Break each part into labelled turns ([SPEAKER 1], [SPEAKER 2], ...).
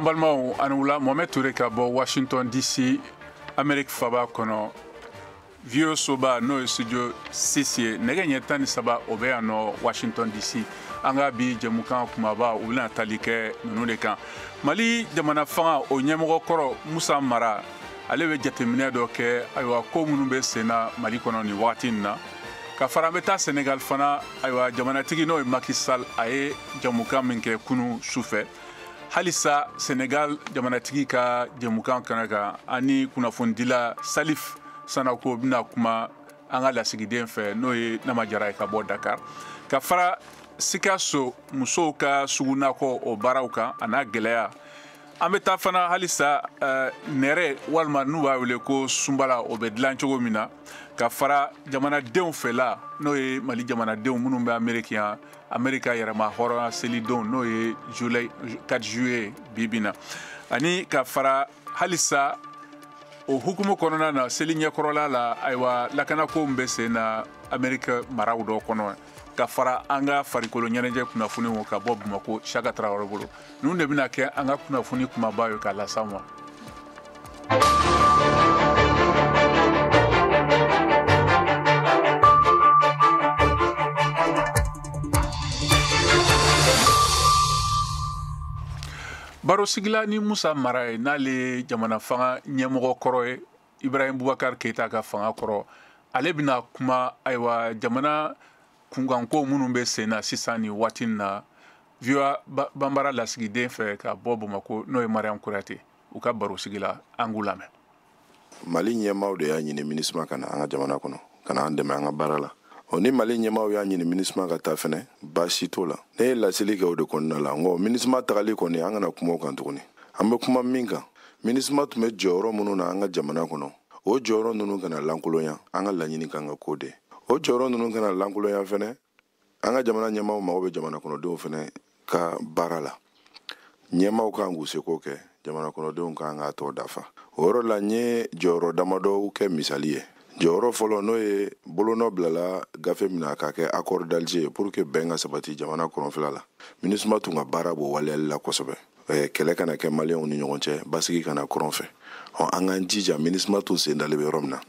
[SPEAKER 1] An balimaw, ani wula. Mohamed Touré ka bɔ Washington DC, Amérique faba kɔnɔ, VOA soba, n'o ye studio 6 ye, nɛgɛ ɲɛ 13, o bɛ yan nɔ Washington DC. An ka bi jɛmukan kumaba, u bɛna tali kɛ ninnu de kan: Mali jamana fanga o ɲɛmɔgɔ kɔrɔ Musa Mara, ale bɛ jateminɛ dɔ kɛ, ayiwa, ko minnu bɛ sen na Mali kɔnɔ nin wagati in na. Ka fara, an bɛ taa Senegal fana. Ayiwa, jamanatigi n'o ye Macky Sall, a ye jamukan min kɛ kunu sufɛ, halisa Senegal jamanatigi ka jɛmukan kɛnɛ kan, ani kunnafonidila Salif Sanako bɛna kuma an ka lasigiden fɛ, n'o ye Nama Jara ye ka bɔ Dakar. Ka fara Sikaso musow ka sugunakɔ o baaraw kan, a n'a gɛlɛya. An bɛ taa fana halisa nɛrɛ, walima n'u b'a wele ko sunbala, o bɛ dilan cogo min na. Ka fara jamanadenw fɛla, n'o ye Mali jamanadenw minnu bɛ Ameriki yan, Amerika yɛrɛma hɔrɔnya selidenw, n'o ye juillet 4 juillet bi bi na. Ani ka fara halisa o hukumu kɔnɔna na, seli ɲɛkɔrɔla la, ayiwa, lakanako min bɛ sen na Amerika maraw dɔ kɔnɔ. Ka fara an ka farikolo ɲɛnajɛ kunnafoniw ka bɔ Bamako, Saka Tarawele bolo. Ninnu de bɛna kɛ an ka kunnafoni kumaba ye k'a las'aw ma. Barosigila ni Musa Mara ye, n'ale ye jamana fanga ɲɛmɔgɔ kɔrɔ ye Ibrahim Boubacar Keita ka fanga kɔrɔ, ale bɛna kuma, ayiwa, jamana kunkanko minnu bɛ sen na sisan nin waati in na, VOA Banbara lasigiden fɛ ka bɔ Bamako, n'o ye Mariam Kuyate, u ka barosigi la. An k'u lamɛn.
[SPEAKER 2] Mali ɲɛmaaw de y'a ɲini MINUSMA ka na an ka jamana kɔnɔ ka na an dɛmɛ an ka baara la. Ɔ, ni Mali ɲɛmaaw y'a ɲini MINUSMA ka taa fɛnɛ, baasi t'o la. Ne ye laseli kɛ o de kɔnɔna la, n ko MINUSMA tagali kɔni, an kana kuma o kan tuguni. An bɛ kuma min kan, MINUSMA tun bɛ jɔyɔrɔ minnu na an ka jamana kɔnɔ, o jɔyɔrɔ ninnu kana lankolonya. An ka laɲini kan ka k'o de, o jɔyɔrɔ ninnu kana lankolonya fɛnɛ. An ka jamana ɲɛmaaw mago bɛ jamana kɔnɔdenw fɛnɛ ka baara la. Ɲɛmaaw kan k'u seko kɛ, jamana kɔnɔdenw kan k'a tɔ dafa. O yɔrɔ la, n ye jɔyɔrɔ damadɔw kɛ misali ye. Jɔyɔrɔ fɔlɔ, n'o ye bolonɔ bilala gafe min na k'a kɛ accord d'Alger ye pour que bɛn ka sabati jamana kɔrɔnfɛla la, MINUSMA tun ka baara b'o waleyali la kosɛbɛ, kɛlɛ kana kɛ maliyɛnw ni ɲɔgɔn cɛ, basigi kana kɔrɔn fɛ. Ɔ, an k'an jija, MINUSMA tun sen dalen bɛ yɔrɔ min na,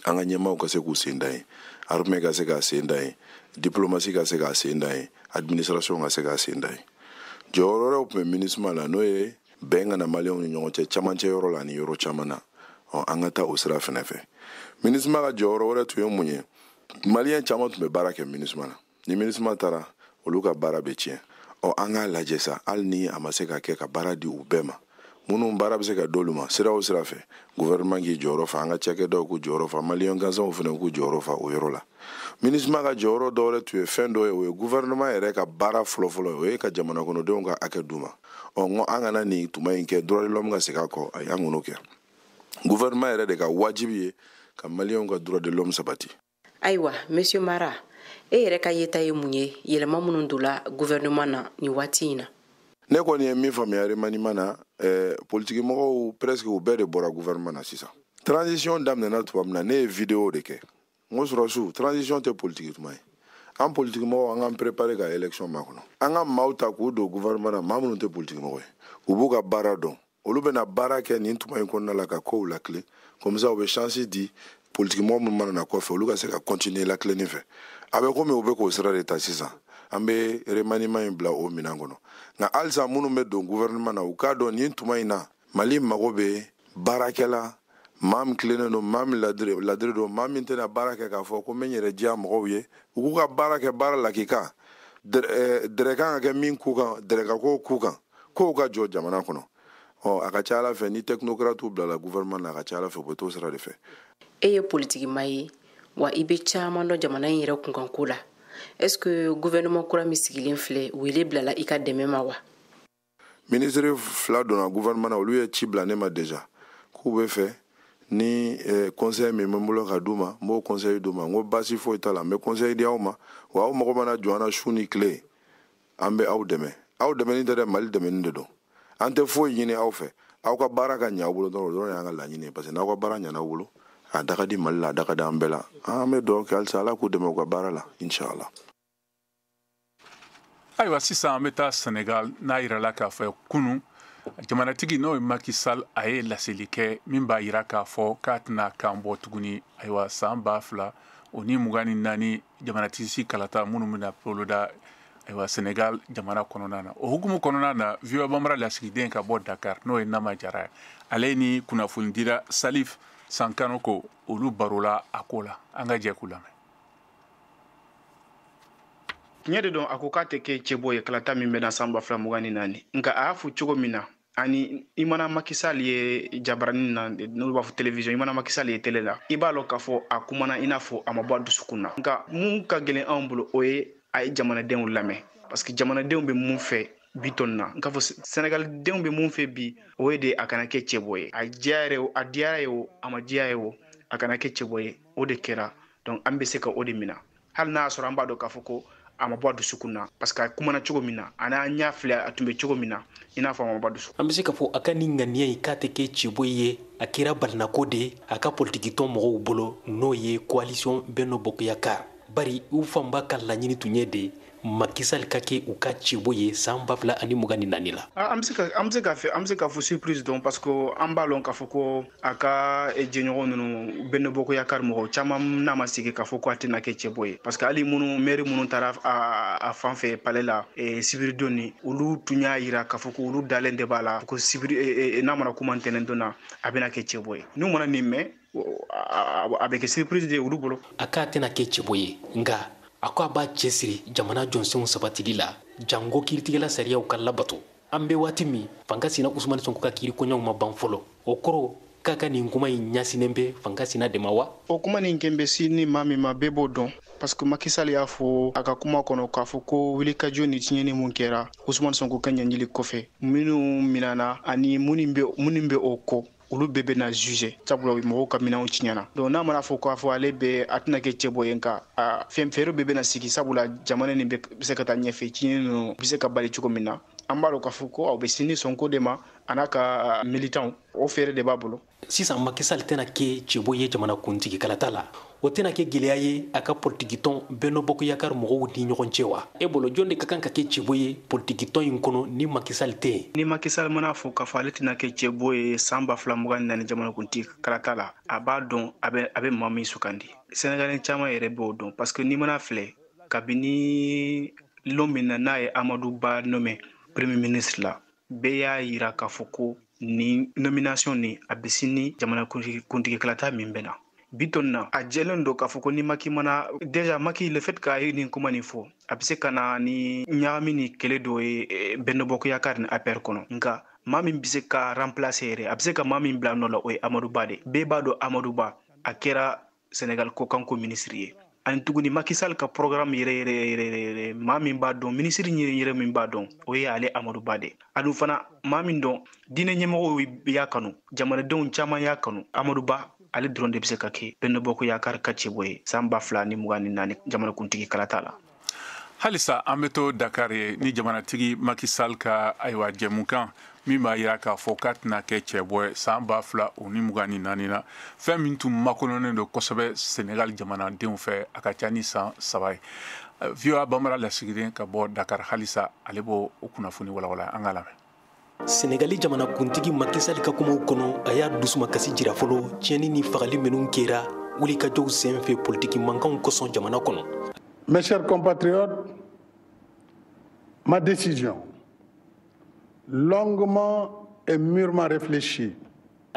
[SPEAKER 2] an ka ɲɛmaaw ka se k'u sen da yen, armée ka se k'a sen da yen, diplomatie ka se k'a sen da yen, administration ka se k'a sen da yen. Jɔyɔrɔ wɛrɛw tun bɛ MINUSMA la, n'o ye bɛn ka na maliyɛnw ni ɲɔgɔn cɛ camancɛ yɔrɔ la ani yɔrɔ caman na. Ɔ, an ka taa o sira fɛnɛ fɛ. MINUSMA ka jɔyɔrɔ wɛrɛ tun ye mun ye? Maliyɛn caman tun bɛ baara kɛ MINUSMA la. Ni MINUSMA taara, olu ka baara bɛ tiɲɛ. Ɔ, an k'a lajɛ sa, hali ni a ma se ka kɛ ka baara di u bɛɛ ma, minnu baara bɛ se ka d'olu ma sira o sira fɛ, gouvernement k'i jɔyɔrɔ fa, an ka cakɛdaw k'u jɔyɔrɔ fa, maliyɛn gansanw fana k'u jɔyɔrɔ fa o yɔrɔ la. MINUSMA ka jɔyɔrɔ dɔ wɛrɛ tun ye fɛn dɔ ye, o ye gouvernement yɛrɛ ka baara fɔlɔfɔlɔ ye, o ye ka jamana kɔnɔdenw ka hakɛ d'u ma. Ɔ, n ko an kana nin tuma in kɛ droit de l'homme ka segin a kɔ. Ayi, an kan'o kɛ. Gouvernement yɛrɛ de ka wajibi ye ka maliyɛnw ka droit de l'homme sabati.
[SPEAKER 3] Ayiwa, monsieur Mara, e yɛrɛ ka yeta ye mun ye yɛlɛma minnu donna gouvernement na nin waati in na?
[SPEAKER 2] Ne kɔni ye min faamuya remaniement na, politiki mɔgɔw presque u bɛɛ de bɔra gouvernement na sisan. Transition daminɛna tuma min na, ne ye vidéo de kɛ, n ko sɔrɔsiw, transition tɛ politiki tuma ye. An politiki mɔgɔw, an k'an préparer ka élection makɔnɔ. An ka maaw ta k'u don gouvernement na, maa minnu tɛ politiki mɔgɔ ye, u b'u ka baara dɔn, olu bɛna baara kɛ nin tuma in kɔnɔna la ka kow lakile. Comme ça, u bɛ chance di politiki mɔgɔ minnu mana na kɔfɛ, olu ka se ka continuer lakilenni fɛ. A bɛ komi u bɛ k'o sira de ta sisan. An bɛ remaniement in bila o minɛn kɔnɔ. Nka halisa, minnu bɛ don gouvernement na, u k'a dɔn nin tuma in na, Mali mago bɛ baarakɛla, maa min tilennen don, maa min ladiri don, maa min tɛna baara kɛ k'a fɔ ko n bɛ n yɛrɛ diya mɔgɔw ye. U k'u ka baara kɛ baara lakika, dɛrɛ kan ka kɛ min k'u kan, dɛrɛ ka k'o k'u kan, kow ka jɔ jamana kɔnɔ. Ɔ, a ka ca ala fɛ, ni technocrate bilala gouvernement na, a ka ca ala fɛ, u bɛ t'o sira de fɛ.
[SPEAKER 3] E ye politikima ye wa, i bɛ caman dɔn jamana in yɛrɛ kunkanko la. Est ce que gouvernement kura min sigilen filɛ, wele bilala i ka dɛmɛ ma wa?
[SPEAKER 2] Ministre fila donna gouvernement na, olu ye ci bila ne ma déjà k'u bɛ fɛ ni conseil min bɛ n bolo ka d'u ma, n b'o conseil d'u ma. N ko baasi foyi t'a la, n bɛ conseil di aw ma. Wa aw mago mana jɔ an na su ni tile, an bɛ aw dɛmɛ. Aw dɛmɛni tɛ dɛ, Mali dɛmɛni de don. An tɛ foyi ɲini aw fɛ, aw ka baara ka ɲɛ aw bolo dɔrɔn. O dɔrɔn y'an ka laɲini ye, parce que n'aw ka baara ɲɛna aw bolo, a da ka di Mali la, a da ka di an bɛɛ la. An bɛ dugawu kɛ halisa, Ala k'u dɛmɛ u ka baara la, inshallah.
[SPEAKER 1] Ayiwa, sisan an bɛ taa Senegal. N'a yirala k'a fɔ kunu Jamanatigi n'o ye Macky Sall, a ye laseli kɛ min b'a yira k'a fɔ k'a tɛna kan bɔ tuguni, ayiwa, san 2024 jamanatigi kalata minnu bɛna boloda, ayiwa, Senegal jamana kɔnɔna na. O hukumu kɔnɔna na, VOA Bambara lasigiden ka bɔ Dakar, n'o ye Nama Jara ye, ale ni kunnafonidira Salif Sankanoko, olu barola a ko la. An ka jɛ k'u lamɛn.
[SPEAKER 4] Tiɲɛ de don, a ko k'a tɛ kɛ cɛbɔ ye kalata min bɛna san 2024. Nka a y'a fɔ cogo min na, ani i mana Macky Sall ye jabaranin na, n'olu b'a fɔ télévision, i mana Macky Sall ye télé la, i b'a lɔn k'a fɔ a kumana i n'a fɔ a ma bɔ a dusukun na. Nka mun ka gɛlɛn anw bolo, o ye a ye jamanadenw lamɛn, parce que jamanadenw bɛ mun fɛ bi tɔn na, n k'a fɔ Sɛnɛgalidenw bɛ mun fɛ bi, o ye de a kana kɛ cɛbɔ ye. A diya yɛrɛ o, a diyara ye o, a ma diya ye o, a kana kɛ cɛbɔ ye, o de kɛra. Donc an bɛ se ka o de minɛ, hali n'a y'a sɔrɔ an b'a dɔn k'a fɔ ko a ma bɔ a dusukun na, parce que a kumana cogo min na, a n'a ɲɛ filɛ, a tun bɛ cogo min na, i n'a fɔ a ma bɔ a dusukun.
[SPEAKER 5] An bɛ se k'a fɔ a ka nin ŋaniya in k'a tɛ kɛ cɛbɔ ye, a kɛra balinako de ye a ka politikitɔn mɔgɔw bolo, n'o ye coalition Benno Bokk Yakaar, bari u fanba ka laɲini tun ye de Macky Sall ka kɛ u ka cɛbɔ ye san 2024 la.
[SPEAKER 4] An bɛ se ka fɔ surprise dɔn, parce que an b'a lɔn k'a fɔ ko a ka jɛɲɔgɔn ninnu, Benno Bokk Yakaar mɔgɔw caman n'a ma sigi k'a fɔ ko a tɛna kɛ cɛbɔ ye, parce que hali minnu maire minnu taara a fan fɛ palais la sibiri don ni, olu tun y'a yira k'a fɔ ko olu dalen de b'a la ko sibiri n'a mana kuma ntɛnɛn don na, a bɛna kɛ cɛbɔ ye. N'u mana nin mɛn, a bɛ kɛ surprise de ye olu bolo.
[SPEAKER 5] A k'a tɛna kɛ cɛbɔ ye, nka a ko a b'a cɛsiri jamana jɔnsenw sabatili la, jango kiiritigɛla sariyaw ka labato. An bɛ waati min, fanga sina Usumani Sonko ka kiiri koɲɛw ma ban fɔlɔ. O kɔrɔ k'a ka nin kuma in ɲasinen bɛ fanga sina de ma wa?
[SPEAKER 4] O kuma nin kɛn bɛ si ni maa min ma, bɛɛ b'o dɔn, parce que Macky Sall y'a fɔ a ka kuma kɔnɔ k'a fɔ ko wulikajɔ ni tiɲɛni mun kɛra Usumani Sonko ka ɲangili kɔfɛ, minnu minana ani minnu bɛ o kɔ, olu bɛɛ bɛna juger, sabula mɔgɔw ka minɛnw tiɲɛna. Donc n'a mana fɔ k'a fɔ ale bɛ a tɛna kɛ cɛbɔ ye, nka a fɛn fɛɛrɛ bɛɛ bɛna sigi, sabula jamana nin bɛ se ka taa ɲɛfɛ, tiɲɛni ninnu bɛ se ka bali cogo min na. An b'a dɔn k'a fɔ ko aw bɛ sini Sonko de ma, a n'a ka militants, o fɛɛrɛ de b'a bolo.
[SPEAKER 5] Sisan Macky Sall tɛna kɛ cɛbɔ ye jamanakuntigi kalata la, o tɛna kɛ gɛlɛya ye a ka politikitɔn Benno Bokk Yakaar mɔgɔw ni ɲɔgɔn cɛ wa? E bolo, jɔn de ka kan ka kɛ cɛbɔ ye politikitɔn in kɔnɔ ni Macky Sall tɛ yen?
[SPEAKER 4] Ni Macky Sall mana fɔ k'a fɔ ale tɛna kɛ cɛbɔ ye san 2024 jamanakuntigi kalata la, a b'a dɔn a bɛ maa min sugandi. Sɛnɛgalɛn caman yɛrɛ b'o dɔn, parce que n'i mana filɛ, kabini lon min na n'a ye Amadou Ba nommé premier ministre la, bɛɛ y'a yira k'a fɔ ko nin nomination nin, a bɛ sini jamana kuntigi kalata min bɛ na bitɔn na. A jɛlen don k'a fɔ ko ni Macky mana déjà, Macky, le fait k'a ye nin kuma nin fɔ, a bɛ se ka na ni ɲagami ni kɛlɛ dɔ ye Benno Bokk Yakaar ni APR kɔnɔ. Nka maa min bɛ se ka remplacer yɛrɛ, a bɛ se ka maa min bila nɔ la, o ye Amadou Ba de. Bɛɛ b'a dɔn Amadou Ba, a kɛra Sénégal kɔkanko ministre ye. Ani tuguni, Macky Sall ka programme yɛrɛ yɛrɛ yɛrɛ yɛrɛ, maa min b'a dɔn, ministre yɛrɛ yɛrɛ min b'a dɔn, o ye ale Amadou Ba de. Ani fana, maa min dɔn, diinɛ ɲɛmɔgɔw y'a kanu, jamanadenw caman y'a kanu, Amadou Ba ale dɔrɔn de bɛ se ka kɛ Benno Bokk Yakaar ka cɛbɔ ye san 2024 jamanakuntigi kalata la.
[SPEAKER 1] Halisa an bɛ to Dakar ye ni jamanatigi Macky Sall ka, ayiwa, jɛmukan min b'a yira k'a fɔ k'a tɛna kɛ cɛbɔ ye san 2024 na, fɛn min tun makɔnɔnen don kosɛbɛ Senegal jamanadenw fɛ a ka ca ni san 3 ye. VOA Bambara lasigiden ka bɔ Dakar halisa, ale b'o o kunnafoni walawala. An ka lamɛn.
[SPEAKER 5] Senegali jamanakuntigi Macky Sall ka kumaw kɔnɔ, a y'a dusumakasi jira fɔlɔ tiɲɛni ni fagali minnu kɛra wulikajɔw sen fɛ politiki mankanw kosɔn jamana kɔnɔ.
[SPEAKER 6] Mes chers compatriotes, ma décision, longuement et mûrement réfléchie,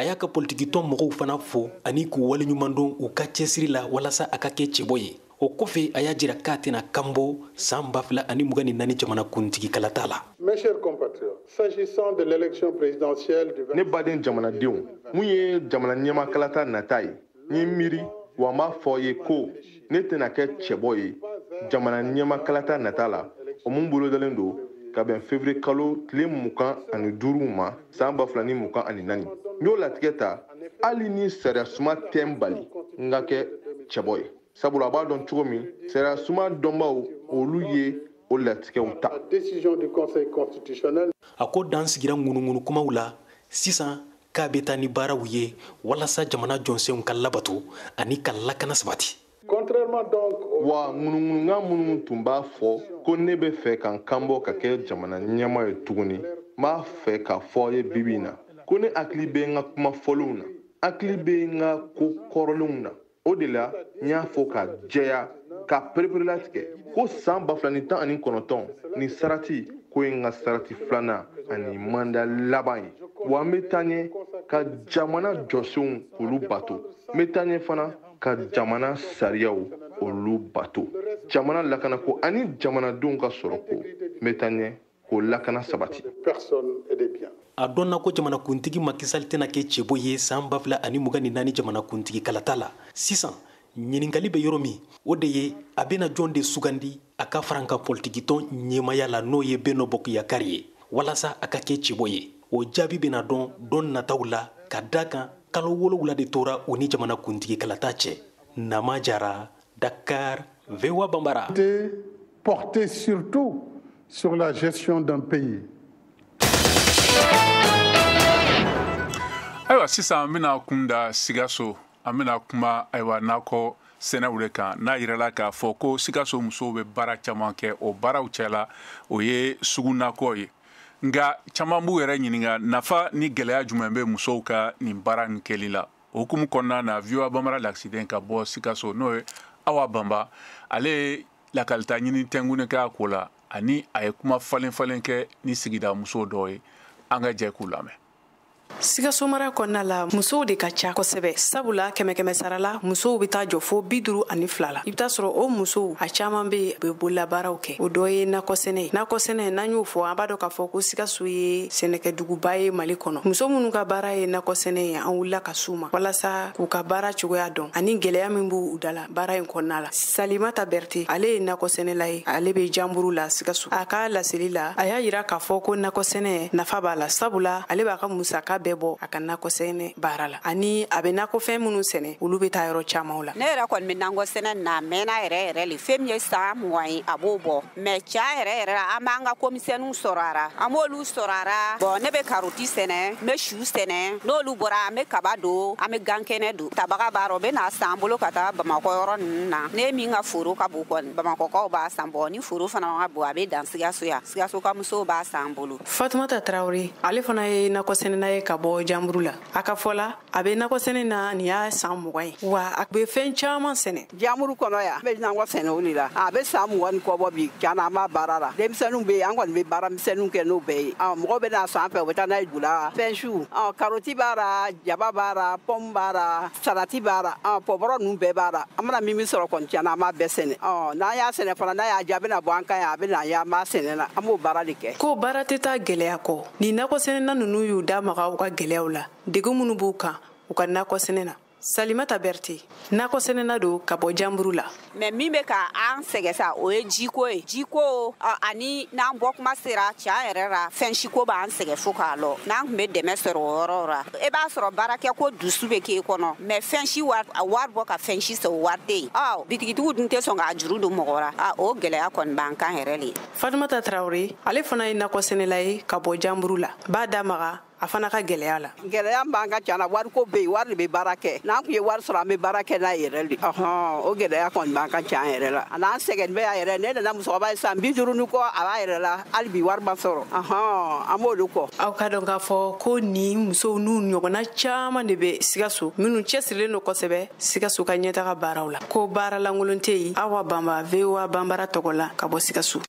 [SPEAKER 5] A y'a ka politikitɔn mɔgɔw fana fo ani k'u waleɲuman dɔn u ka cɛsiri la walasa a ka kɛ cɛbɔ ye. O kɔfɛ, a y'a jira k'a tɛna kanbɔ san 2024 jamanakuntigi kalata la.
[SPEAKER 6] Mes chers compatriotes, s'agissant de l'élection présidentielle du
[SPEAKER 7] Ne baden jamanadenw, mun ye jamana ɲɛma kalata nata ye, n ye miiri wa n b'a fɔ ye ko ne tɛna kɛ cɛbɔ ye jamana ɲɛma kalata nata la, o mun bolodalen don ka bɛn février kalo tile 25 ma san 2024. N y'o latigɛ ta hali ni sariya suma tɛ n bali n ka kɛ cɛbɔ ye, sabula a b'a dɔn cogo min, sariya suma dɔnbaw, olu ye o latigɛw ta.
[SPEAKER 6] La décision du Conseil constitutionnel
[SPEAKER 5] A ko dan sigira ŋunuŋunu kumaw la sisan, k'a bɛ taa ni baaraw ye walasa jamana jɔnsenw ka labato ani ka lakana sabati.
[SPEAKER 6] Contrairement donc au
[SPEAKER 7] Wa ŋunuŋunukan minnu tun b'a fɔ ko ne bɛ fɛ ka n kanbɔ ka kɛ jamana ɲɛma ye tuguni, n N b'a fɛ k'a fɔ aw ye bi bi in na ko ne hakili bɛ n ka kuma fɔlenw na, hakili bɛ n ka ko kɔrɔlenw na. O de la n y'a fɔ ka jɛya ka pereperelatigɛ ko san 2019 nin sarati ko ye n ka sarati filanan ani manda laban ye. Wa n bɛ taa ɲɛ ka jamana jɔsenw k'olu bato, n bɛ taa ɲɛ fana ka jamana sariyaw olu bato, jamana lakanako ani jamanadenw ka sɔrɔko, n bɛ taa ɲɛ k'o lakana sabati.
[SPEAKER 5] A dɔnna ko jamanakuntigi Macky Sall tɛna kɛ cɛbɔ ye san 2024 jamanakuntigi kalata la. Sisan ɲininkali bɛ yɔrɔ min, o de ye a bɛna jɔn de sugandi a ka farankan politikitɔn ɲɛmaya la, n'o ye Benno Bokk Yakaar ye, walasa a ka kɛ cɛbɔ ye. O jaabi bɛna dɔn don nataw la, ka da kan kalo 7 de tora o ni jamanakuntigi kalata cɛ. Nama Jara, Dakar, VOA Bambara.
[SPEAKER 6] Porté surtout sur la gestion d'un pays.
[SPEAKER 1] Ayiwa, sisan an bɛna kunda Sikaso. An bɛna kuma ayiwa nakɔ sɛnɛw de kan. N'a yirala k'a fɔ ko Sikaso musow bɛ baara caman kɛ, o baaraw cɛla o ye sugu nakɔ ye. Nka caman b'u yɛrɛ ɲininka nafa ni gɛlɛya jumɛn bɛ musow ka nin baara nin kɛli la. O hukumu kɔnɔna na, VOA Bambara lasigiden ka bɔ Sikaso, n'o ye Awa Banba, ale ye lakalita ɲini tɛnkun kɛ a ko la, ani a ye kuma falen falen kɛ ni sigida muso dɔw ye. An ka jɛ k'u lamɛn.
[SPEAKER 8] Sikaso mara kɔnɔna la, musow de ka ca kosɛbɛ, sabula 100 sara la, musow bɛ taa jɔ fo 52 la. I bɛ taa sɔrɔ o musow a caman bɛ yen, u bɛ bololabaaraw kɛ. O dɔ ye nakɔsɛnɛ ye. Nakɔsɛnɛ, n'an y'o fɔ, an b'a dɔn k'a fɔ ko Sikaso ye sɛnɛkɛduguba ye Mali kɔnɔ. Muso minnu ka baara ye nakɔsɛnɛ ye, an wulila ka s'u ma walasa k'u ka baara cogoya dɔn ani gɛlɛya min b'u da la baara in kɔnɔna la. Salimata Berete, ale ye nakɔsɛnɛla ye, ale bɛ Janburu la Sikaso. A ka laseli la, a y'a yira k'a fɔ ko nakɔsɛnɛ nafa b'a la, sabula ale b'a ka musaka bɛɛ bɔ a ka nakɔsɛnɛ baara la, ani a bɛ nakɔfɛn minnu sɛnɛ, olu bɛ taa yɔrɔ camanw la.
[SPEAKER 9] Ne yɛrɛ kɔni bɛ nakɔ sɛnɛ na, a mɛnna yɛrɛ yɛrɛ le. Fɛn min ye san 20 ye, a b'o bɔ. Mɛ ca yɛrɛ yɛrɛ la, an b'an ka komisɛnninw sɔrɔ a ra, an b'olu sɔrɔ a ra. Bɔn, ne bɛ karoti sɛnɛ, n bɛ su sɛnɛ. N'olu bɔra, an bɛ kaba don, an bɛ gan kɛnɛ don. Tabaga b'a rɔ, u bɛ n'a san an bolo ka taa Bamakɔ yɔrɔ ninnu na. Ne min ka foro ka bon kɔni, Bamakɔkaw b'a san. Bɔn, ni foro fana ka bon, a bɛ dan Sikaso yan. Sikaso ka musow b'a san an bolo.
[SPEAKER 8] Fatumata Tarawele, ale fana ye nakɔsɛnɛna ye ka bɔ Janburu la. A ka fɔ la, a bɛ nakɔsɛnɛ na nin y'a san 20 ye, wa a bɛ fɛn caman sɛnɛ.
[SPEAKER 10] Janburu kɔnɔ yan, an bɛ nakɔ sɛnɛ o de la. A bɛ san 20 ni kɔ bɔ bi, tiɲɛ na an b'a baara la. Denmisɛnninw bɛ yen, an kɔni bɛ baara misɛnninw kɛ n'o bɛɛ ye. Mɔgɔw bɛ na san fɛ, u bɛ taa n'a ye dugu la. Fɛn su, karoti b'a la, jaba b'a la, pɔmu b'a la, salati b'a la, pɔpɔrɔ ninnu bɛɛ b'a la. An mana min sɔrɔ kɔni, tiɲɛ na an b'a bɛɛ sɛnɛ. N'an y'a sɛnɛ fana, n'a y'a diya, a bɛna bɔ an kan yan, a bɛ na yan, an b'a sɛnɛ na. An b'o baara de kɛ.
[SPEAKER 8] Ko baara tɛ taa gɛlɛya kɔ. Nin nakɔsɛnɛna ninnu y'u da maga u ka gɛlɛyaw la, degun minnu b'u kan u ka nakɔsɛnɛ na. Salimata Berete, nakɔsɛnɛna don ka bɔ Janburu la.
[SPEAKER 9] Mɛ min bɛ ka an sɛgɛn sa, o ye jiko ye. Jiko ani n'an bɔ kuma sera, tiɲɛ yɛrɛ la, fɛn siko b'an sɛgɛn fo k'a lɔ. N'an tun bɛ dɛmɛ sɔrɔ o yɔrɔ la, e b'a sɔrɔ baarakɛ ko dusu bɛ k'e kɔnɔ, mɛ fɛn si wari, a wari bɔ ka fɛn si san, o wari tɛ yen. Bitigitigiw dun tɛ sɔn k'a juru don mɔgɔ la. O gɛlɛya kɔni b'an kan yɛrɛ le.
[SPEAKER 8] Fatumata Tarawele, ale fana ye nakɔsɛnɛla ye ka bɔ Janburu la. B'a da maga a fana ka gɛlɛya la.
[SPEAKER 10] Gɛlɛya b'an ka ca la, wariko bɛ yen, wari de bɛ baara kɛ. N'an tun ye wari sɔrɔ, an bɛ baara kɛ n'a yɛrɛ de. O gɛlɛya kɔni b'an ka ca yɛrɛ la. A n'an sɛgɛn bɛ a yɛrɛ. Ne nana musokɔrɔba ye san 50 ni kɔ, a b'a yɛrɛ la, hali bi wari ma sɔrɔ. An b'olu kɔ.
[SPEAKER 8] Aw ka dɔn k'a fɔ ko nin musow n'u ɲɔgɔnna caman de bɛ Sikaso, minnu cɛsirilen don kosɛbɛ Sikaso ka ɲɛtaga baaraw la. Ko baara lankolon tɛ yen. Awa Banba, VOA Bambara tɔgɔ la ka bɔ Sikaso.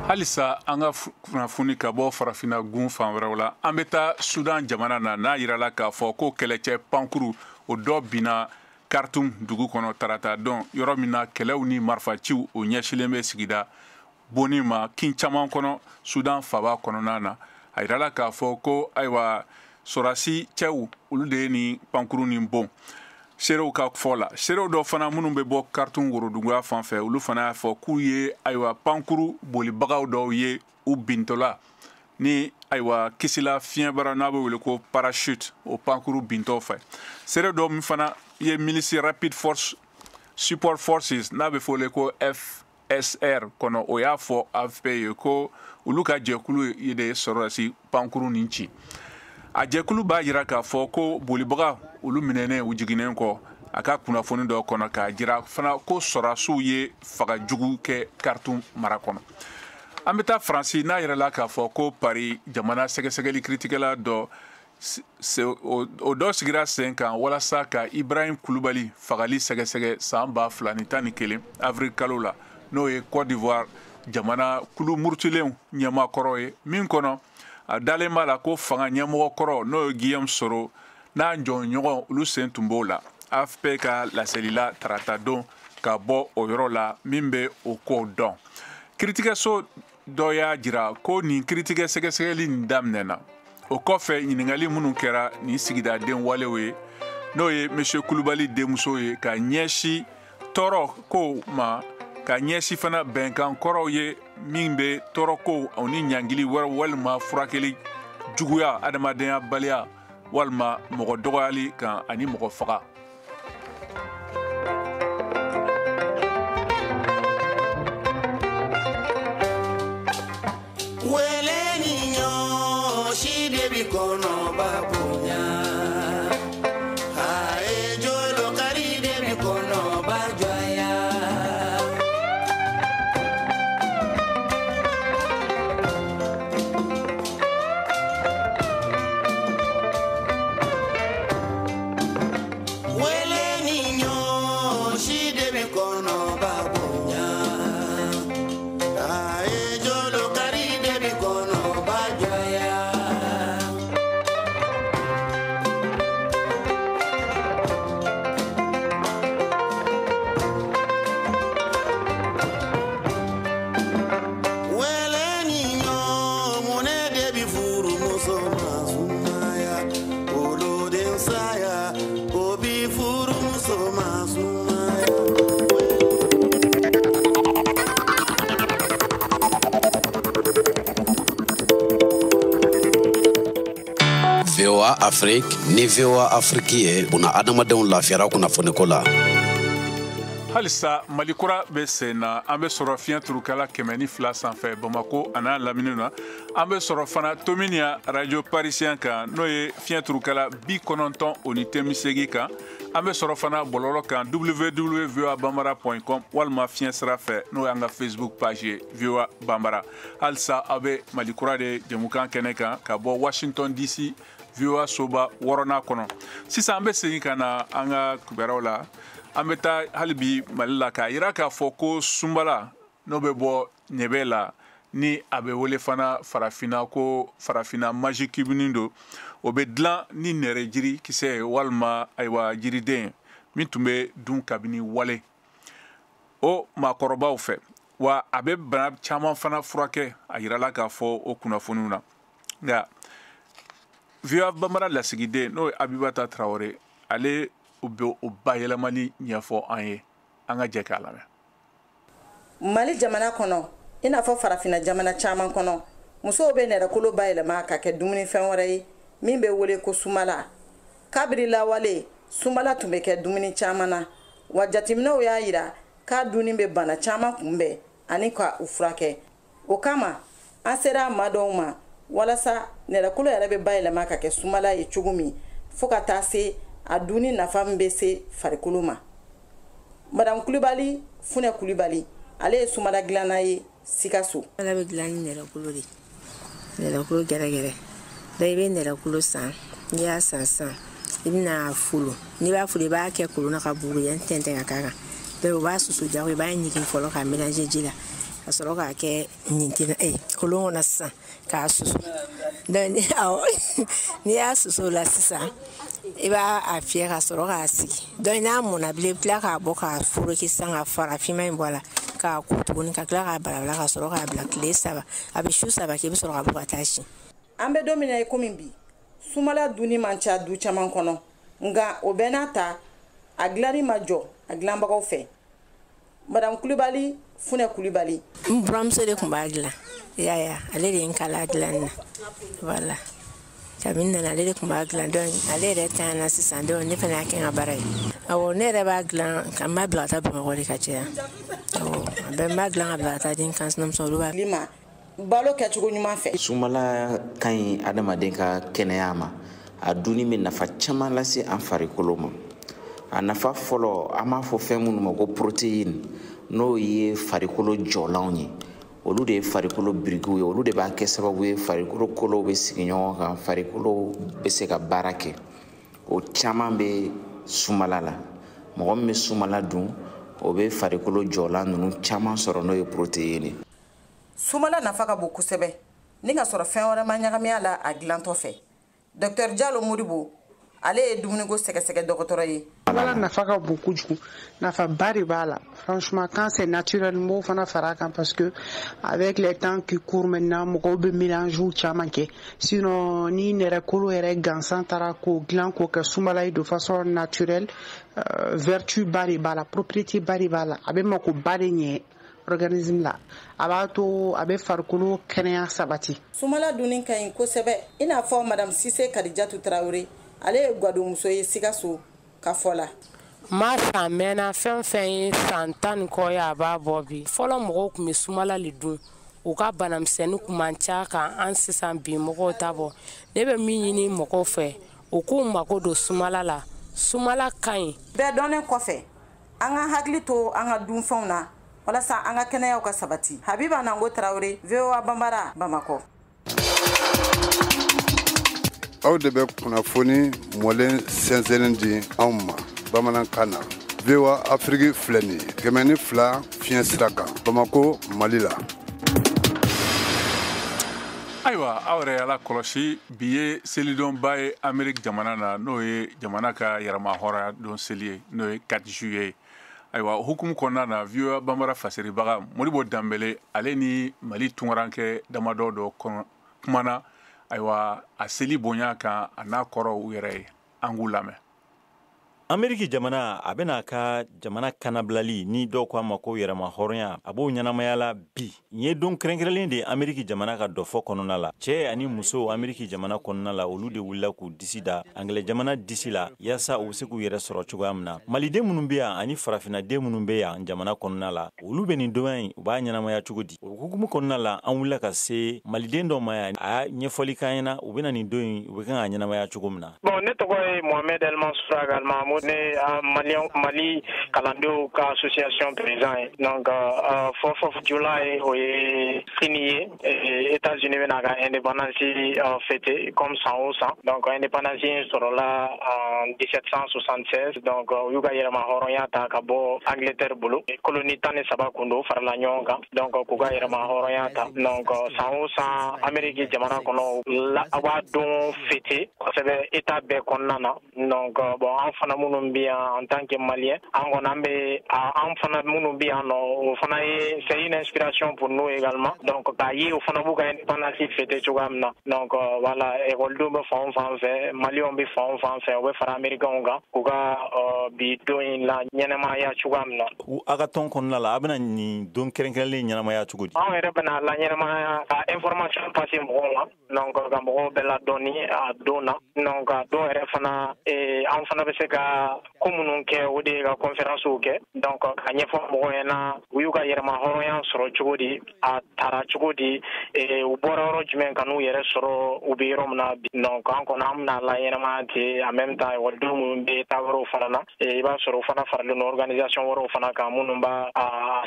[SPEAKER 1] Halisa an ka kunnafoni ka bɔ farafinna gun fan wɛrɛw la, an bɛ taa Sudan jamana na. N'a yirala k'a fɔ ko kɛlɛcɛ pankuru o dɔ binna Khartoum dugu kɔnɔ tarata don, yɔrɔ min na kɛlɛw ni marifaciw o ɲɛsilen bɛ sigida bonni ma kin caman kɔnɔ Sudan faba kɔnɔna na. A yirala k'a fɔ ko ayiwa sɔrɔdasi cɛw olu de ye nin pankuru nin bon. Seerew ka fɔ la, seerew dɔ fana minnu bɛ bɔ Khartoum woroduguya fan fɛ, olu fana y'a fɔ k'u ye ayiwa pankuru bolibagaw dɔw ye u bintɔla ni ayiwa kisila fiɲɛbara n'a bɛ wele ko parachute, o pankuru bintɔ fɛ. Seere dɔ min fana ye milice Rapid Force Support Forces n'a bɛ fɔ ko FSR kɔnɔ, o y'a fɔ AFP ye ko olu ka jɛkulu de ye sɔrɔdasi pankuru nin ci. A jɛkulu b'a jira k'a fɔ ko bolibaga olu minɛnen u jiginnen kɔ, A ka kunnafoni dɔ kɔnɔ k'a jira fana ko sɔrɔdasiw ye faga jugu kɛ Khartoum mara kɔnɔ. An bɛ taa Faransi, n'a yɛrɛ la k'a fɔ ko Paris jamana sɛgɛsɛgɛli kiritigɛla dɔ, o dɔ sigira sen kan walasa ka Ibrahim Kulubali fagali sɛgɛsɛgɛ san 2011 avril kalo la, n'o ye Côte d'Ivoire jamana kulu murutilenw ɲɛmaa kɔrɔ ye, min kɔnɔ a dalen b'a la ko fanga ɲɛmɔgɔ kɔrɔ, n'o ye Guillaume Soro n'a jɔnɲɔgɔn, olu sen tun b'o la. AFP ka laselila tarata don ka bɔ o yɔrɔ la min bɛ o ko dɔn. Kiritigɛso dɔ y'a jira ko nin kiritigɛ sɛgɛsɛgɛli nin daminɛna o kɔfɛ ɲininkali minnu kɛra nin sigidaden walew ye, n'o ye monsieur Kulubali denmuso ye, ka ɲɛsin tɔɔrɔ kow ma, ka ɲɛsin fana bɛnkan kɔrɔw ye min bɛ tɔɔrɔ kow ani ɲangili wɛrɛ walima furakɛli juguya, adamadenya baliya walima mɔgɔ dɔgɔyali kan ani mɔgɔ faga.
[SPEAKER 11] VOA Afrique ni VOA Afrique ye buna adamadenw lafiyara kunnafoniko la.
[SPEAKER 1] Halisa Mali kura bɛ sen na, an bɛ sɔrɔ fiɲɛ turukala 102 sanfɛ Bamako a n'a lamini na. An bɛ sɔrɔ fana Tominian radio parisien kan, n'o ye fiɲɛ turukala 98.8 kan. An bɛ sɔrɔ fana bɔlɔlɔ kan www.voabambara.com walima fiɲɛ sira fɛ, n'o y'an ka Facebook page ye VOA Bambara. Halisa aw bɛ Mali kura de jɛmukan kɛnɛ kan ka bɔ Washington DC, VOA soba wɔɔrɔnan kɔnɔ. Sisan an bɛ segin ka na an ka kibaruyaw la. An bɛ taa hali bi Mali la k'a yira k'a fɔ ko sunbala, n'o bɛ bɔ ɲɛbɛ la, ni a bɛ wele fana farafinna ko farafinna Maggi cubeni don, o bɛ dilan ni nɛrɛ jiri kisɛ ye walima ayiwa jiriden min tun bɛ dun kabini wale o maakɔrɔbaw fɛ, wa a bɛ bana caman fana furakɛ. A yirala k'a fɔ o kunnafoniw na. Nka VOA Bambara lasigiden, n'o ye Abibata Tarawele, ale bɛ o bayɛlɛmali ɲɛfɔ an ye. An ka jɛ k'a lamɛn.
[SPEAKER 12] Mali jamana kɔnɔ, i n'a fɔ farafinna jamana caman kɔnɔ, musow bɛ nɛrɛkolo bayɛlɛma ka kɛ dumunifɛn wɛrɛ ye min bɛ wele ko sumala. Kabiri lawale, sumala tun bɛ kɛ dumuni caman na, wa jateminɛw y'a yira k'a dunni bɛ bana caman kunbɛn ani ka u furakɛ. O kama an sera maa dɔw ma walasa nɛrɛkolo yɛrɛ bɛ bayɛlɛma ka kɛ sumala ye cogo min, fo ka taa se a dunni nafa min bɛ se farikolo ma. Madame Kulibali Funɛ Kulibali, ale ye sumala dilanna ye Sikaso.
[SPEAKER 13] Sumala bɛ dilan ni nɛrɛkolo de, nɛrɛkolo gɛrɛgɛrɛ. Donc i bɛ nɛrɛkolo san, n'i y'a san sisan, i bɛna folo. N'i b'a folo, i b'a kɛ kolon na ka bugurijɛ tɛntɛn ka k'a kan. Donc o b'a susu jago, i b'a ɲigin fɔlɔ k'a mélanger ji la, ka sɔrɔ k'a kɛ ɲintin kolon kɔnɔ sisan k'a susu. Donc awɔ, n'i y'a susu o la sisan, i b'a a fiyɛ ka sɔrɔ k'a sigi. Donc n'a mɔnna bilen, i bɛ tila k'a bɔ k'a foroki sisan ka fara finman in bɔ a la, k'a ko tuguni, ka tila k'a balabala ka sɔrɔ k'a bila tile 3. A bɛ su 3 kɛ, i bɛ sɔrɔ ka bɔ ka taa si.
[SPEAKER 12] An bɛ don min na i komi bi, sumala dunni man ca du caman kɔnɔ, nka o bɛɛ n'a ta, a dilanni ma jɔ a dilanbagaw fɛ. Madame Kulibali Funɛ Kulibali.
[SPEAKER 13] N buramuso de tun b'a dilan, i y'a ye, ale de ye n kalan a dilanni na. Voilà, kabini nana, ale de tun b'a dilan. Donc ale yɛrɛ tanyana sisan, donc ne fana y'a kɛ n ka baara ye. Awɔ, ne yɛrɛ b'a dilan ka n b'a bila ka taa Bamakɔ de ka caya. Awɔ, a bɛɛ n b'a dilan ka bila ka taa di n kansinamuso, olu b'a.
[SPEAKER 12] Ma balo kɛcogo ɲuman fɛ.
[SPEAKER 14] Sumala ka ɲi adamaden ka kɛnɛya ma. A dunni bɛ nafa caman lase an farikolo ma. A nafa fɔlɔ, an b'a fɔ fɛn minnu ma ko protéine, n'o ye farikolo jɔlanw ye, olu de ye farikolo birikiw ye, olu de b'a kɛ sababu ye farikolo kolow bɛ sigi ɲɔgɔn kan, farikolo bɛ se ka baara kɛ. O caman bɛ sumala la. Mɔgɔ min bɛ sumala dun, o bɛ farikolo jɔlan ninnu caman sɔrɔ, n'o ye protéine ye.
[SPEAKER 12] Sumala nafa ka bon kosɛbɛ ni ka sɔrɔ fɛn wɛrɛ ma ɲagami a la a dilantɔ fɛ. Dr Jalo Modibo, ale ye dumuniko sɛgɛsɛgɛ dɔgɔtɔrɔ ye.
[SPEAKER 15] Sumala nafa ka bon kojugu, nafaba de b'a la. Franchement, quand c'est naturel, n b'o fana fara a kan, parce que avec les temps qui courent maintenant, mɔgɔw bɛ mélange caman kɛ. Sinon, ni nɛrɛkolo yɛrɛ gansan taara k'o dilan k'o kɛ sumala ye de façon naturelle, vertu ba de b'a la, propriété ba de b'a la, a bɛ makoba de ɲɛ organisme la, a b'a to a bɛ farikolo kɛnɛya sabati.
[SPEAKER 12] Sumala dunni ka ɲi kosɛbɛ, i n'a fɔ Madame Sise Kadijatu Tarawele, ale ye gadonmuso ye Sikaso ka fɔ la.
[SPEAKER 16] Ma san mɛnna, fɛn fɛn ye san 10 ni kɔ ye, a b'a bɔ bi. Fɔlɔ mɔgɔw tun bɛ sumala le dun, u ka banamisɛnnin kun man ca kan an sisan bi mɔgɔw ta bɔ. Ne bɛ min ɲini mɔgɔw fɛ, u k'u mako don sumala la, sumala ka ɲi.
[SPEAKER 12] Bɛɛ dɔnnen kɔfɛ, an ka hakili to an ka dunfɛnw na walasa an ka kɛnɛyaw ka sabati. Habiba Nango Tarawele, VOA Banbara, Bamakɔ.
[SPEAKER 6] Aw de bɛ kunnafoni mɔlen sɛnsɛnnen di anw ma bamanankan na. VOA Afrique filɛ nin ye, 102 fiɲɛ sira kan, Bamako, Mali la.
[SPEAKER 1] Ayiwa, aw yɛrɛ y'ala kɔlɔsi, bi ye selidonba ye Amerique jamana na, n'o ye jamana ka yɛrɛma hɔrɔnya don seli ye, n'o ye 4 juillet. Ayiwa, hukumu kɔnɔna na, VOA Banbara fasiribaga Modibo Danbele, ale ni Mali tunkarankɛ damadɔ dɔ kumana, ayiwa, a seli bonya kan, a n'a kɔrɔw u yɛrɛ ye. An k'u lamɛn.
[SPEAKER 17] Ameriki jamana, a bɛna a ka jamana kanabilali ni dɔw ko a ma ko yɛrɛma hɔrɔnya, a b'o ɲɛnamaya la bi. Nin ye don kɛrɛnkɛrɛnlen de ye Ameriki jamana ka dɔfɔ kɔnɔna la. Cɛ ani muso Ameriki jamana kɔnɔna la, olu de wulila k'u disi da Angilɛ jamana disi la, yaasa u bɛ se k'u yɛrɛ sɔrɔ cogoya min na. Maliden minnu bɛ yan ani farafinnaden minnu bɛ yan jamana kɔnɔna la, olu bɛ nin donya in, u b'a ɲɛnamaya cogo di? O hukumu kɔnɔna la, an wulila ka se maliden dɔ ma yan, a y'a ɲɛfɔli k'an ɲɛna u bɛna nin don in, u bɛ kan ka ɲɛnamaya cogo min na.
[SPEAKER 18] Bon, ne tɔgɔ ye Mohamed El Mansour Agalma, ne Mali kalandenw ka association président ye. Donc 4 July, o ye sini ye, États-Unis bɛna ka indépendance fêter comme san o san. Donc indépendance in sɔrɔla en 1776. Donc u y'u ka yɛrɛma hɔrɔnya ta ka bɔ Angleterre bolo. Colonie 13 kun don, farala ɲɔgɔn kan, donc k'u ka yɛrɛma hɔrɔnya ta. Donc san o san, Amérique jamana kɔnɔ, a b'a don fêter kosɛbɛ État bɛɛ kɔnɔna na. Donc bon, an fana minnu bɛ yan en tant que Malien, an kɔni an bɛ an fana minnu bɛ yan nɔ, o fana ye, c'est une inspiration pour nous également. Donc k'a ye o fana b'u ka indépendance fêter cogoya min na. Donc voilà, ekɔlidenw bɛ fan o fan fɛ, Maliyɛnw bɛ fan o fan fɛ, u bɛ fara Américains kan k'u ka bi don in la ɲɛnamaya cogoya min na.
[SPEAKER 17] A ka tɔn kɔnɔna la, a bɛna nin don kɛrɛnkɛrɛnlen ɲɛnamaya cogo di?
[SPEAKER 18] Anw yɛrɛ bɛna la ɲɛnamaya ka information passer mɔgɔw ma, donc ka mɔgɔw bɛɛ ladɔnni a don na. Donc a don yɛrɛ fana, an fana bɛ se ka ko minnu kɛ, o de ye ka conférence kɛ, donc ka ɲɛfɔ mɔgɔw ɲɛna u y'u ka yɛrɛma hɔrɔnya sɔrɔ cogo di, a taara cogo di, u bɔra yɔrɔ jumɛn ka n'u yɛrɛ sɔrɔ u bɛ yɔrɔ min na bi. Donc an kɔni an bɛna la ɲɛnamaya ten. En même temps, ekɔlidenw minnu bɛ taa wɛrɛw fana na, i b'a sɔrɔ u fana faralen don organisation wɛrɛw fana kan minnu b'a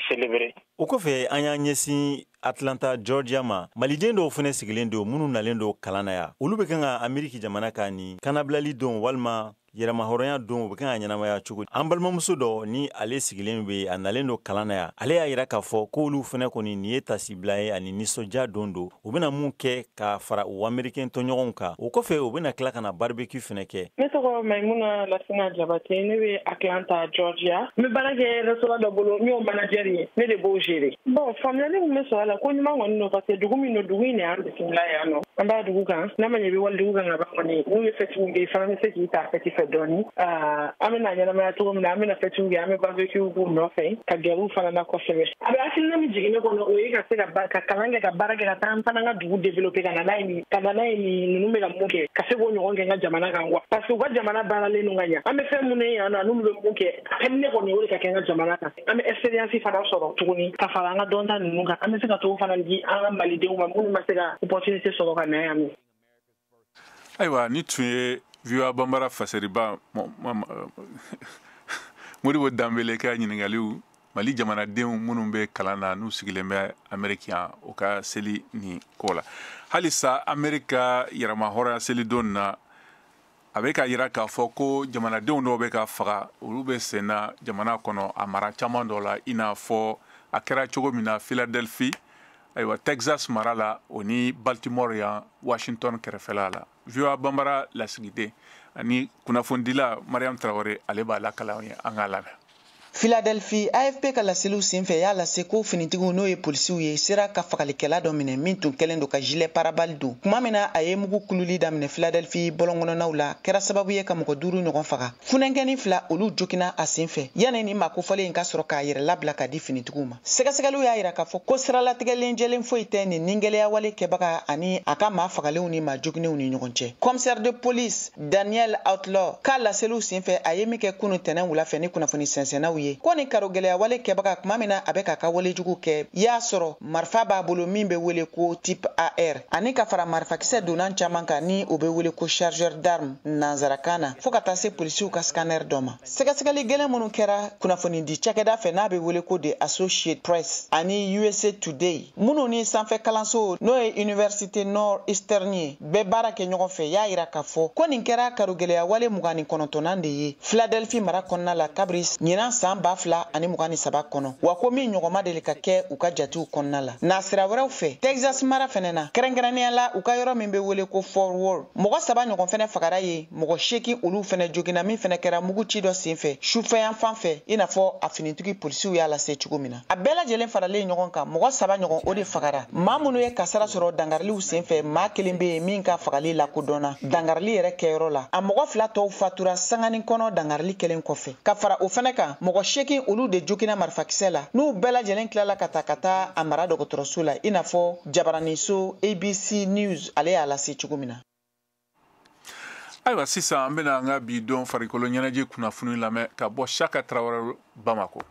[SPEAKER 18] célébrer.
[SPEAKER 17] O kɔfɛ, an y'an ɲɛsin Atlanta, Georgia ma. Maliden dɔw fana sigilen don minnu nalen don kalan na yan, olu bɛ kan ka Ameriki jamana ka nin kanabilali don walima yɛrɛmahɔrɔnya don, u bɛ kan ka ɲɛnamaya cogo di? An balimamuso dɔ ni ale sigilen bɛ, a nalen don kalan na yan, ale y'a yira k'a fɔ k'olu fana kɔni nin ye tasibila ye ani nisɔndiya don don. U bɛna mun kɛ ka fara u Américain tɔɲɔgɔnw kan? O kɔfɛ, u bɛna tila ka na barbecue fana kɛ.
[SPEAKER 19] Ne tɔgɔ Maimuna Lasina Jabate, ne bɛ Atlanta, Georgia. N bɛ baara kɛ restaurant dɔ bolo, n y'o manager ye, ne de b'o gérer. Bon, faamuyali min bɛ sɔrɔ a la, ko ɲuman kɔni don, parce que dugu min don, dugu in de y'an bisimila yan nɔ. An b'a dugu kan, n'a ma ɲɛ i bɛ wali dugu kan ka ban kɔni, n'u ye fête kɛ, i fana bɛ se k'i ta fête fɛ dɔɔni. An bɛna ɲɛnamaya cogo min na, an bɛna fête kɛ, an bɛ barbecue k'u nɔfɛ ka gɛrɛ u fana na kosɛbɛ. A bɛ hakilina min jigin ne kɔnɔ, o ye ka se ka kalan kɛ, ka baara kɛ, ka taa an fana ka dugu développer, ka na n'a ye nin, ka na n'a ye nin, ninnu bɛ ka mun kɛ, ka se k'o ɲɔgɔn kɛ n ka jamana kan quoi, parce que u ka jamana baaralen don ka ɲa. An bɛ fɛn minnu ye yan nɔ, n'olu bɛ mun kɛ, a ka di ne kɔni o de ka kɛ n ka jamana kan. An bɛ expérience fana sɔrɔ tuguni ka fara an ka dɔnta ninnu kan, an bɛ se ka t'o fana di an ka malidenw ma minnu ma se ka opportunité sɔrɔ ka na yan nɔ.
[SPEAKER 1] Ayiwa, ni tun ye VOA Banbara faseriba Modibo Danbele ka ɲininkaliw Mali jamanadenw minnu bɛ kalan na n'u sigilen bɛ Ameriki yan, o ka seli nin ko la. Halisa Ameriki ka yɛrɛmahɔrɔnya selidon na, a bɛ ka yira k'a fɔ ko jamanadenw dɔw bɛ ka faga, olu bɛ sen na jamana kɔnɔ a mara caman dɔ la, i n'a fɔ a kɛra cogo min na Philadelphie, ayiwa Texas mara la, o ni Baltimore yan Washington kɛrɛfɛla la. VOA Banbara lasigiden ani kunnafonidila Mariam Traoré, ale b'a lakala an ye, an k'a lamɛn.
[SPEAKER 20] Philadelphie, AFP ka laseliw senfɛ y'a lase ko finitigiw, n'o ye polisiw ye, sera ka fagalikɛla dɔ minɛ min tun kɛlen don ka gilet pare-balles don. Tuma min na a ye mugu kululi daminɛ Philadelphie bɔlɔnkɔnɔnaw la, kɛra sababu ye ka mɔgɔ 5 ɲɔgɔn faga. Funɛnkɛni 2, olu jogina a sen fɛ yanni nin maa kofɔlen in ka sɔrɔ k'a yɛrɛ labila ka di finitigiw ma. Sɛgɛsɛgɛliw y'a yira k'a fɔ ko siralatigɛlen jɛlen foyi tɛ nin ningɛlɛya kɛbaga ani a ka maa fagalenw ni maa joginenw ni ɲɔgɔn cɛ. Commissaire de police Daniel Outlaw ka laseliw senfɛ, a ye min kɛ kunu tɛnɛn wula fɛ ni kunnafoni sɛnsɛnnaw ye, ko ni karo gɛlɛya wale kɛbaga, tuma min na a bɛ k'a ka walejugu kɛ, y'a sɔrɔ marifa b'a bolo min bɛ wele ko type AR, ani ka fara marifakisɛ donnan caman kan ni o bɛ wele ko chargeur d'arme nanzarakan na, fɔɔ ka taa se polisiw ka scanner dɔ ma. Sɛgɛsɛgɛli gɛlɛn minnu kɛra kunnafoni di cakɛda fɛ n'a bɛ wele ko The Associated Press ani USA Today, minnu ni sanfɛ kalanso n'o ye Université Northeastern ye bɛɛ baara kɛ ɲɔgɔn fɛ, y'a yira k'a fɔ ko nin kɛra karo gɛlɛya wale 29nan de ye Philadelphie mara kɔnɔna la kabiri ɲinan san 2023 kɔnɔ, wa ko min ɲɔgɔn ma deli ka kɛ u ka jatiw kɔnɔna la. Nasira wɛrɛw fɛ, Texas mara fɛnɛ na, kɛrɛnkɛrɛnnenya la u ka yɔrɔ min bɛ wele ko Fort Worth, mɔgɔ 3 ɲɔgɔn fɛnɛ fagara yen, mɔgɔ 8 olu fɛnɛ jogina, min fɛnɛ kɛra muguci dɔ senfɛ sufɛyan fan fɛ, i n'a fɔ a finitigi polisiw y'a lase cogo min na. A bɛɛ lajɛlen faralen ɲɔgɔn kan, mɔgɔ 3 ɲɔgɔn o de fagara. Maa minnu ye kasara sɔrɔ dangariliw senfɛ, maa kelen bɛ yen min ka fagali lakodɔnna dangarili yɛrɛ kɛyɔrɔ la. A mɔgɔ 2 tɔw fatura sanganin kɔnɔ dangarili kɛlen kɔfɛ. Ka fara o fɛnɛ kan, mɔgɔ 8 olu de jogina marifakisɛ la, n'u bɛɛ lajɛlen tilala ka taa ka taa a mara dɔgɔtɔrɔso la, i n'a fɔ jabaraniso ABC News ale y'a lase cogo min na.
[SPEAKER 1] Ayiwa, sisan an bɛna an ka bi don farikolo ɲɛnajɛ kunnafoni lamɛn ka bɔ Saka Tarawele Bamako.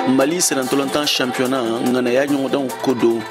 [SPEAKER 21] Mali sennantolatan championnat ŋanaya ɲɔgɔndanw ko don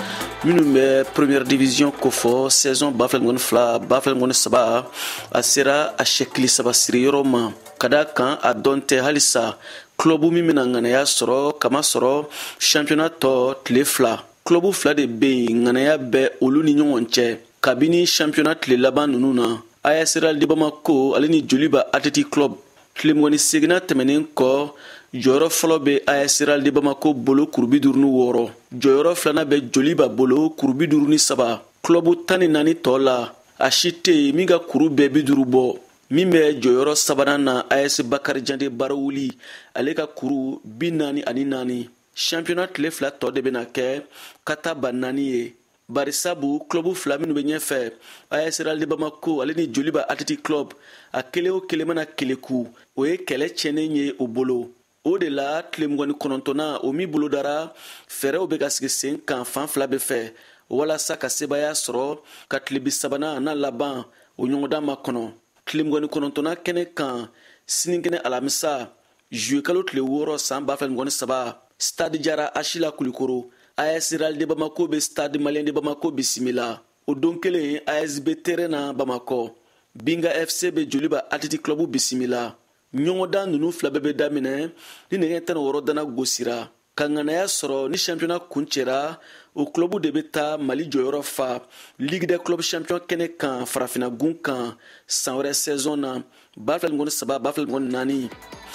[SPEAKER 21] minnu bɛ première division kofɔ saison 2022-2023, a sera a sɛkili saba siriyɔrɔ ma, ka da kan a dɔn tɛ halisa club min bɛna ŋanaya sɔrɔ, kama sɔrɔ championnat tɔ tile 2. Club 2 de bɛ yen, ŋanaya bɛ olu ni ɲɔgɔn cɛ kabini championnat tile laban ninnu na: AS Real de Bamako ale ni Joliba Athletic Club. Tile 28nan tɛmɛnen kɔ, jɔyɔrɔ fɔlɔ bɛ AS Real de Bamako bolo, kuru 56. Jɔyɔrɔ filanan bɛ Joliba bolo, kuru 53. Club 14 tɔ la, a si tɛ yen min ka kuru bɛɛ 50 bɔ. Min bɛ jɔyɔrɔ sabanan na, AS Bakarijan de Barawuli, ale ka kuru 44. Championnat tile 2 tɔ de bɛna kɛ kataba 4 ye, barisabu club 2 minnu bɛ ɲɛfɛ, AS Real de Bamako ale ni Joliba Athletic Club, a kelen o kelen mana keleku, o ye kɛlɛ tiɲɛnen ye o bolo. O de la tile 29nan o min bolodara, fɛɛrɛw bɛ ka sigi sen kan fan 2 bɛɛ fɛ walasa ka sebaaya sɔrɔ ka tile 30nan n'a laban o ɲɔgɔndan ma kɔnɔ. Tile 29nan kɛnɛ kan sinikɛnɛ alamisa, juillet kalo tile 6 san 2023, Stade Jara Asila Kulikoro, AS Real de Bamako bɛ Stade Malien de Bamako bisimila. O don kelen, ASB terrain na Bamakɔ, Binga FC bɛ Joliba Athletic Club bisimila. Ɲɔgɔndan ninnu 2 bɛɛ bɛ daminɛ ni nɛgɛ 16 dana gosira. Ka ŋanaya sɔrɔ ni championnat kuncɛra, o club de bɛ taa Mali jɔyɔrɔ fa Ligue des clubs champions kɛnɛ kan farafinna gun kan san wɛrɛ saison na 2023-2024.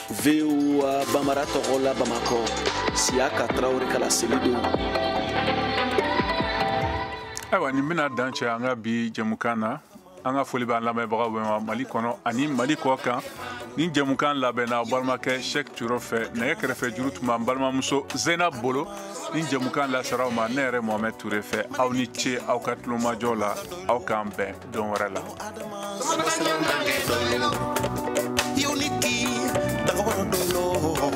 [SPEAKER 21] VOA Bambara tɔgɔ la Bamakɔ, Siyaka Tarawele ka laseli don.
[SPEAKER 1] Ayiwa, nin bɛna dan cɛ an ka bi jɛmukan na. An ka foli b'an lamɛnbagaw bɛɛ ma Mali kɔnɔ ani Mali kɔ kan. Nin jɛmukan labɛnna balimakɛ Cheikh Turo fɛ, nɛgɛ kɛrɛfɛ juru tun b'an balimamuso Zainab bolo. Nin jɛmukan laseraw ma ne yɛrɛ Mohamed Touré fɛ. Aw ni ce aw ka tulomajɔ la, aw k'an bɛn don wɛrɛ la.
[SPEAKER 22] Yow nit ki da nga war a doyloo.